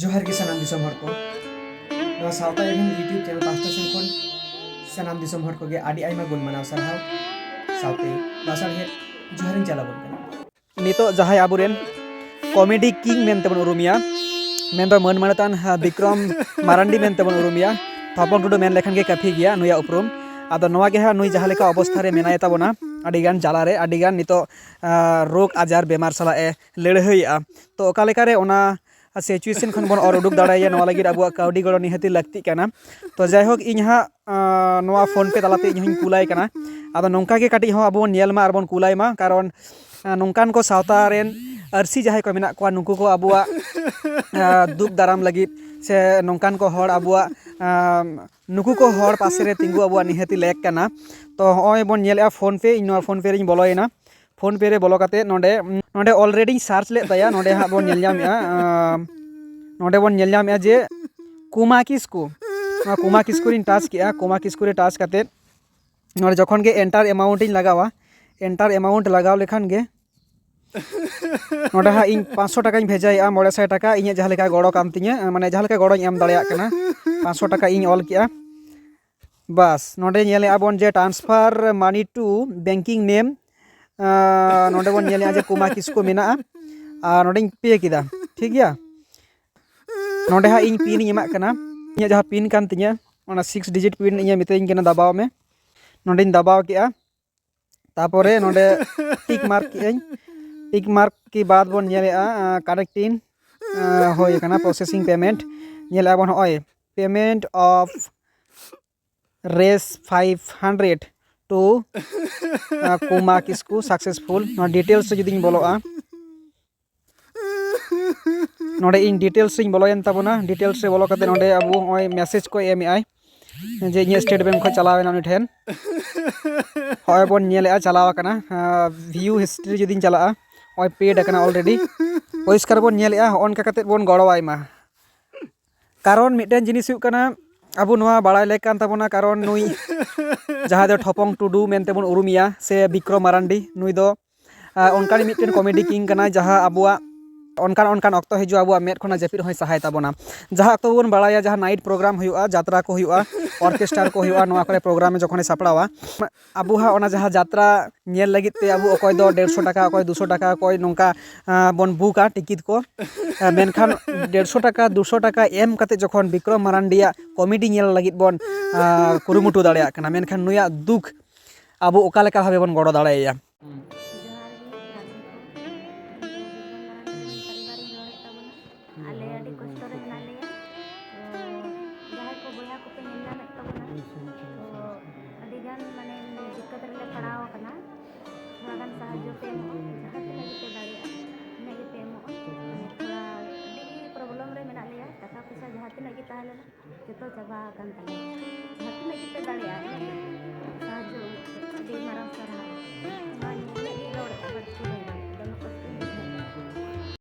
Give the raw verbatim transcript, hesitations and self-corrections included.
ᱡᱚᱦᱟᱨ ᱜᱮ ᱥᱟᱱᱟᱢ ᱫᱤᱥᱚᱢ ᱦᱚᱲ ᱠᱚ᱾ ᱱᱚᱣᱟ ᱥᱟᱶᱛᱟ ᱮᱵᱷᱮᱱ YouTube ᱪᱮᱱᱮᱞ ᱯᱟᱥᱴᱟ ᱥᱮᱱ ᱠᱷᱚᱱ ᱥᱟᱱᱟᱢ ᱫᱤᱥᱚᱢ ᱦᱚᱲ ᱠᱚᱜᱮ ᱟᱹᱰᱤ ᱟᱭᱢᱟ ᱜᱩᱱ ᱢᱟᱱᱟᱣ ᱥᱟᱨᱦᱟᱣ, ᱥᱟᱶᱛᱮ ᱞᱟᱥᱟᱲᱦᱮᱫ ᱡᱚᱦᱟᱨᱤᱧ ᱪᱟᱞ ᱟᱵᱚᱱ ᱠᱟᱱᱟ᱾ ᱱᱤᱛᱚᱜ ᱡᱟᱦᱟᱸᱭ ᱟᱵᱚᱨᱮᱱ comedy king ᱢᱮᱱᱛᱮ ᱵᱚᱱ ᱩᱨᱩᱢᱮᱭᱟ, ᱢᱮᱱᱫᱚ ᱢᱟᱹᱱ ᱢᱟᱱᱚᱛᱟᱱ, ᱦᱟ, ᱵᱤᱠᱨᱚᱢ ᱢᱟᱨᱟᱱᱰᱤ ᱢᱮᱱᱛᱮ ᱵᱚᱱ ᱩᱨᱩᱢᱮᱭᱟ, ᱛᱷᱚᱯᱚᱝ ᱴᱩᱰᱩ ᱢᱮᱱ ᱞᱮᱠᱷᱟᱱ ᱜᱮ ᱠᱟᱹᱯᱷᱤ ᱜᱮᱭᱟ ᱱᱩᱭᱟᱜ ᱩᱯᱨᱩᱢ᱾ ᱟᱫᱚ ᱱᱚᱣᱟ ᱜᱮ ᱦᱟᱸᱜ ᱱᱩᱭ ᱡᱟᱦᱟᱸ ᱞᱮᱠᱟ ᱚᱵᱚᱥᱛᱷᱟ ᱨᱮ ᱢᱮᱱᱟᱭ ᱛᱟᱵᱚᱱᱟ, ᱟᱹᱰᱤᱜᱟᱱ ᱡᱟᱞᱟᱨᱮ, ᱟᱹᱰᱤᱜᱟᱱ ᱱᱤᱛᱚᱜ, ᱟ, ᱨᱳᱜᱽ ᱟᱡᱟᱨ ᱵᱮᱢᱟᱨ ᱥᱟᱞᱟᱜ ᱮ ᱞᱟᱹᱲᱦᱟᱹᱭᱮᱜᱼᱟ᱾ ᱛᱚ ᱚᱠᱟ ᱞᱮᱠᱟᱨᱮ ᱚᱱᱟ situation ᱠᱷᱚᱱ ᱵᱚᱱ ᱚᱨ ᱩᱰᱩᱠ ᱫᱟᱲᱮᱭᱟᱭᱟ, ᱱᱚᱣᱟ ᱞᱟᱹᱜᱤᱫ ᱟᱵᱚᱣᱟᱜ ᱠᱟᱹᱣᱰᱤ ᱜᱚᱲᱚ ᱱᱤᱦᱟᱹᱛᱤ ᱞᱟᱹᱠᱛᱤᱜ ᱠᱟᱱᱟ᱾ ᱛᱚ ᱡᱟᱭᱦᱳᱠ, ᱤᱧ ᱦᱟᱸᱜ, ᱟ, ᱱᱚᱣᱟ PhonePe ᱛᱟᱞᱟᱛᱮ ᱤᱧ ᱦᱚᱸᱧ ᱠᱩᱞᱟᱭ ᱠᱟᱱᱟ᱾ ᱟᱫᱚ ᱱᱚᱝᱠᱟ ᱜᱮ ᱠᱟᱹᱴᱤᱡ ᱦᱚᱸ ᱟᱵᱚ ᱵᱚᱱ ᱧᱮᱞ ᱢᱟ ᱟᱨ ᱵᱚᱱ ᱠᱩᱞᱟᱭ ᱢᱟ, ᱠᱟᱨᱚᱱ, ᱟ, ᱱᱚᱝᱠᱟᱱ ᱠᱚ ᱥᱟᱶᱛᱟ ᱨᱮᱱ ᱟᱹᱨᱥᱤ ᱡᱟᱦᱟᱸᱭ ᱠᱚ ᱢᱮᱱᱟᱜ ᱠᱚᱣᱟ, ᱱᱩᱠᱩ ᱠᱚ ᱟᱵᱚᱣᱟᱜ, ᱟ, ᱫᱩᱠ ᱫᱟᱨᱟᱢ ᱞᱟᱹᱜᱤᱫ ᱥᱮ ᱱᱚᱝᱠᱟᱱ ᱠᱚ ᱦᱚᱲ ᱟᱵᱚᱣᱟᱜ, ᱟ, ᱱᱩᱠᱩ ᱠᱚ ᱦᱚᱲ ᱯᱟᱥᱮ ᱨᱮ ᱛᱤᱸᱜᱩ ᱟᱵᱚᱣᱟᱜ ᱱᱤᱦᱟᱹᱛᱤ ᱞᱮᱠ ᱠᱟᱱᱟ᱾ ᱛᱚ ᱦᱚᱸᱜᱼᱚᱭ ᱵᱚᱱ ᱧᱮᱞᱮᱜᱼᱟ PhonePe, ᱤᱧ ᱱᱚᱣᱟ PhonePe ᱨᱤᱧ ᱵᱚᱞᱚᱭᱮᱱᱟ᱾ PhonePe ᱨᱮ ᱵᱚᱞᱚ ᱠᱟᱛᱮ ᱱᱚᱰᱮ, ᱱᱚᱰᱮ already ᱤᱧ search ᱞᱮᱫ ᱛᱟᱭᱟ᱾ ᱱᱚᱰᱮ ᱦᱟᱸᱜ ᱵᱚᱱ ᱧᱮᱞ ᱧᱟᱢᱮᱜᱼᱟ, ᱟᱸ, ᱱᱚᱰᱮ ᱵᱚᱱ ᱧᱮᱞ ᱧᱟᱢᱮᱜᱼᱟ ᱡᱮ ᱠᱩᱢᱟ ᱠᱤᱥᱠᱩ᱾ ᱱᱚᱣᱟ ᱠᱩᱢᱟ ᱠᱤᱥᱠᱩ ᱨᱤᱧ touch ᱠᱮᱜᱼᱟ᱾ ᱠᱩᱢᱟ ᱠᱤᱥᱠᱩ ᱨᱮ touch ᱠᱟᱛᱮ ᱱᱚᱰᱮ ᱡᱚᱠᱷᱚᱱ ᱜᱮ enter amount ᱤᱧ ᱞᱟᱜᱟᱣᱟ, enter amount ᱞᱟᱜᱟᱣ ᱞᱮᱠᱷᱟᱱ ᱜᱮ ᱱᱚᱰᱮ ᱦᱟᱸᱜ ᱤᱧ ᱯᱟᱸᱪᱥᱚ ᱴᱟᱠᱟᱧ ᱵᱷᱮᱡᱟᱭᱮᱜᱼᱟ, ᱢᱚᱬᱮ ᱥᱟᱭ ᱴᱟᱠᱟ ᱤᱧᱟᱹᱜ ᱡᱟᱦᱟᱸ ᱞᱮᱠᱟ ᱜᱚᱲᱚ ᱠᱟᱱ ᱛᱤᱧᱟᱹ, ᱢᱟᱱᱮ ᱡᱟᱦᱟᱸ ᱞᱮᱠᱟ ᱜᱚᱲᱚᱧ ᱮᱢ ᱫᱟᱲᱮᱭᱟᱜ ᱠᱟᱱᱟ, ᱯᱟᱸᱪᱥᱚ ᱴᱟᱠᱟ ᱤᱧ ᱚᱞ ᱠᱮᱜᱼᱟ᱾ ᱵᱟᱥ, ᱱᱚᱰᱮ ᱧᱮᱞᱮᱜᱼᱟ ᱵᱚᱱ ᱡᱮ transfer money to banking name, ᱟᱸ, ᱱᱚᱰᱮ ᱵᱚᱱ ᱧᱮᱞᱮᱜᱼᱟ ᱡᱮ ᱠᱩᱢᱟ ᱠᱤᱥᱠᱩ ᱢᱮᱱᱟᱜᱼᱟ, ᱟᱨ ᱱᱚᱰᱮᱧ pay ᱠᱮᱫᱟ, ᱴᱷᱤᱠ ᱜᱮᱭᱟ᱾ ᱱᱚᱰᱮ ᱦᱟᱸᱜ ᱤᱧ PIN ᱤᱧ ᱮᱢᱟᱜ ᱠᱟᱱᱟ, ᱤᱧᱟᱹᱜ ᱡᱟᱦᱟᱸ PIN ᱠᱟᱱ ᱛᱤᱧᱟᱹ, ᱚᱱᱟ six digit PIN ᱤᱧᱮ ᱢᱤᱛᱟᱹᱧ ᱠᱟᱱᱟ ᱫᱟᱵᱟᱣ ᱢᱮ᱾ ᱱᱚᱰᱮᱧ ᱫᱟᱵᱟᱣ ᱠᱮᱜᱼᱟ, ᱛᱟᱯᱚᱨᱮ ᱱᱚᱰᱮ tick mark ᱠᱮᱜᱼᱟᱹᱧ᱾ Tick mark ᱠᱮ ᱵᱟᱫ ᱵᱚᱱ ᱧᱮᱞᱮᱜᱼᱟ, ᱟᱸ, connecting, ᱟᱸ, ᱦᱩᱭ ᱟᱠᱟᱱᱟ, processing payment᱾ ᱧᱮᱞᱮᱜᱼᱟ ᱵᱚᱱ ᱱᱚᱜᱼᱚᱭ payment of raise five hundred to, ᱟᱸ, ᱠᱩᱢᱟ ᱠᱤᱥᱠᱩ successful᱾ ᱱᱚᱣᱟ details ᱨᱮ ᱡᱩᱫᱤᱧ ᱵᱚᱞᱚᱜᱼᱟ, ᱱᱚᱰᱮ ᱤᱧ details ᱨᱤᱧ ᱵᱚᱞᱚᱭᱮᱱ ᱛᱟᱵᱚᱱᱟ᱾ Details ᱨᱮ ᱵᱚᱞᱚ ᱠᱟᱛᱮ ᱱᱚᱰᱮ ᱟᱵᱚ ᱱᱚᱜᱼᱚᱭ message ᱠᱚ ᱮᱢᱮᱜᱼᱟᱭ ᱡᱮ ᱤᱧᱟᱹᱜ State Bank ᱠᱷᱚᱱ ᱪᱟᱞᱟᱣ ᱮᱱᱟ ᱩᱱᱤ ᱴᱷᱮᱱ᱾ ᱦᱚᱸᱜᱼᱚᱭ ᱵᱚᱱ ᱧᱮᱞᱮᱜᱼᱟ ᱪᱟᱞᱟᱣ ᱟᱠᱟᱱᱟ᱾ ᱟᱸ, view history ᱡᱩᱫᱤᱧ ᱪᱟᱞᱟᱜᱼᱟ, ᱱᱚᱜᱼᱚᱭ paid ᱟᱠᱟᱱᱟ already᱾ ᱯᱚᱨᱤᱥᱠᱟᱨ ᱵᱚᱱ ᱧᱮᱞᱮᱜᱼᱟ, ᱦᱚᱸᱜᱼᱚ ᱱᱚᱝᱠᱟ ᱠᱟᱛᱮ ᱵᱚᱱ ᱜᱚᱲᱚᱣᱟᱭ ᱢᱟ᱾ ᱠᱟᱨᱚᱱ ᱢᱤᱫᱴᱮᱱ ᱡᱤᱱᱤᱥ ᱦᱩᱭᱩᱜ ᱠᱟᱱᱟ, ᱟᱵᱚ ᱱᱚᱣᱟ ᱵᱟᱲᱟᱭ ᱞᱮᱠ ᱠᱟᱱ ᱛᱟᱵᱚᱱᱟ, ᱠᱟᱨᱚᱱ ᱱᱩᱭ ᱡᱟᱦᱟᱸᱭ ᱫᱚ ᱴᱷᱚᱯᱚᱝ ᱴᱩᱰᱩ ᱢᱮᱱᱛᱮ ᱵᱚᱱ ᱩᱨᱩᱢᱮᱭᱟ ᱥᱮ ᱵᱤᱠᱨᱚᱢ ᱢᱟᱨᱟᱱᱰᱤ, ᱱᱩᱭ ᱫᱚ, ᱟᱸ, ᱚᱱᱠᱟᱱᱤᱡ ᱢᱤᱫᱴᱮᱱ comedy king ᱠᱟᱱᱟᱭ, ᱡᱟᱦᱟᱸ ᱟᱵᱚᱣᱟᱜ ᱚᱱᱠᱟᱱ ᱚᱱᱠᱟᱱ ᱚᱠᱛᱚ ᱦᱤᱡᱩᱜᱼᱟ, ᱟᱵᱚᱣᱟᱜ ᱢᱮᱫ ᱠᱷᱚᱱᱟᱜ ᱡᱟᱹᱯᱤᱫ ᱦᱚᱸᱭ ᱥᱟᱦᱟᱭ ᱛᱟᱵᱚᱱᱟ᱾ ᱡᱟᱦᱟᱸ ᱚᱠᱛᱚ ᱵᱚᱱ ᱵᱟᱲᱟᱭᱟ, ᱡᱟᱦᱟᱸ ᱱᱟᱭᱤᱴ ᱯᱨᱳᱜᱨᱟᱢ ᱦᱩᱭᱩᱜᱼᱟ, ᱡᱟᱛᱨᱟ ᱠᱚ ᱦᱩᱭᱩᱜᱼᱟ, ᱚᱨᱠᱮᱥᱴᱟᱨ ᱠᱚ ᱦᱩᱭᱩᱜᱼᱟ, ᱱᱚᱣᱟ ᱠᱚᱨᱮ ᱯᱨᱳᱜᱨᱟᱢ ᱡᱚᱠᱷᱚᱱᱮ ᱥᱟᱯᱲᱟᱣᱟ, ᱟᱵᱚ ᱦᱟᱸᱜ ᱚᱱᱟ ᱡᱟᱦᱟᱸ ᱡᱟᱛᱨᱟ ᱧᱮᱞ ᱞᱟᱹᱜᱤᱫ ᱛᱮ ᱟᱵᱚ ᱚᱠᱚᱭ ᱫᱚ ᱰᱮᱲᱥᱚ ᱴᱟᱠᱟ, ᱚᱠᱚᱭ ᱫᱩᱥᱚ ᱴᱟᱠᱟ, ᱚᱠᱚᱭ ᱱᱚᱝᱠᱟ, ᱟᱸ, ᱵᱚᱱ ᱵᱩᱠᱟ ᱴᱤᱠᱤᱴ ᱠᱚ᱾ ᱟᱸ, ᱢᱮᱱᱠᱷᱟᱱ ᱰᱮᱲᱥᱚ ᱴᱟᱠᱟ, ᱫᱩᱥᱚ ᱴᱟᱠᱟ ᱮᱢ ᱠᱟᱛᱮ ᱡᱚᱠᱷᱚᱱ ᱵᱤᱠᱨᱚᱢ ᱢᱟᱨᱟᱱᱰᱤᱭᱟᱜ ᱠᱚᱢᱮᱰᱤ ᱧᱮᱞ ᱞᱟᱹᱜᱤᱫ ᱵᱚᱱ, ᱟᱸ, ᱠᱩᱨᱩᱢᱩᱴᱩ ᱫᱟᱲᱮᱭᱟᱜ ᱠᱟᱱᱟ, ᱢᱮᱱᱠᱷᱟᱱ ᱱᱩᱭᱟᱜ ᱫᱩᱠ ᱟᱵᱚ ᱚᱠᱟ ᱞᱮᱠᱟ ᱵᱷᱟᱵᱮ ᱵᱚᱱ ᱜᱚᱲᱚ ᱫᱟᱲᱮᱭᱟᱭᱟ? ᱡᱚᱦᱟᱨ ᱜᱮ, ᱜᱟᱛᱮ ᱠᱚ᱾ ᱤᱧ ᱫᱚ ᱵᱤᱨᱫᱟᱹ ᱢᱟᱨᱟᱝ ᱨᱮᱱ ᱯᱟᱨᱤᱵᱟᱨᱤᱧ ᱨᱚᱲᱮᱫ ᱛᱟᱵᱚᱱᱟ᱾ ᱟᱞᱮ ᱟᱹᱰᱤ ᱠᱚᱥᱴᱚ ᱨᱮ ᱢᱮᱱᱟᱜ ᱞᱮᱭᱟ᱾ ᱛᱚ, ᱡᱟᱦᱟᱸᱭ ᱠᱚ ᱵᱚᱭᱦᱟ ᱠᱚᱯᱮ ᱧᱮᱞ ᱧᱟᱢᱮᱫ ᱛᱟᱵᱚᱱᱟ, ᱛᱚ, ᱟᱹᱰᱤ ᱜᱟᱱ ᱢᱟᱱᱮ ᱫᱤᱠᱠᱟᱛ ᱨᱮᱞᱮ ᱯᱟᱲᱟᱣ ᱟᱠᱟᱱᱟ᱾ ᱛᱷᱚᱲᱟ ᱜᱟᱱ ᱥᱟᱦᱟᱡᱽᱡᱚ ᱯᱮ ᱮᱢᱚᱜᱼᱟ, ᱡᱟᱦᱟᱸ ᱛᱤᱱᱟᱹᱜ ᱜᱮᱯᱮ ᱫᱟᱲᱮᱭᱟᱜᱼᱟ, ᱤᱱᱟᱹᱜ ᱜᱮᱯᱮ ᱮᱢᱚᱜᱼᱟ᱾ ᱢᱟᱱᱮ ᱛᱷᱚᱲᱟ ᱟᱹᱰᱤ ᱜᱮ ᱯᱨᱚᱵᱞᱮᱢ ᱨᱮ ᱢᱮᱱᱟᱜ ᱞᱮᱭᱟ, ᱴᱟᱠᱟ ᱯᱚᱭᱥᱟ ᱡᱟᱦᱟᱸ ᱛᱤᱱᱟᱹᱜ ᱜᱮ ᱛᱟᱦᱮᱸ ᱞᱮᱱᱟ, ᱡᱚᱛᱚ ᱪᱟᱵᱟ ᱟᱠᱟᱱ ᱛᱟᱞᱮᱭᱟ᱾ ᱡᱟᱦᱟᱸ ᱛᱤᱱᱟᱹᱜ ᱜᱮᱯᱮ ᱫᱟᱲᱮᱭᱟᱜᱼᱟ, ᱤᱱᱟᱹᱜ ᱜᱮ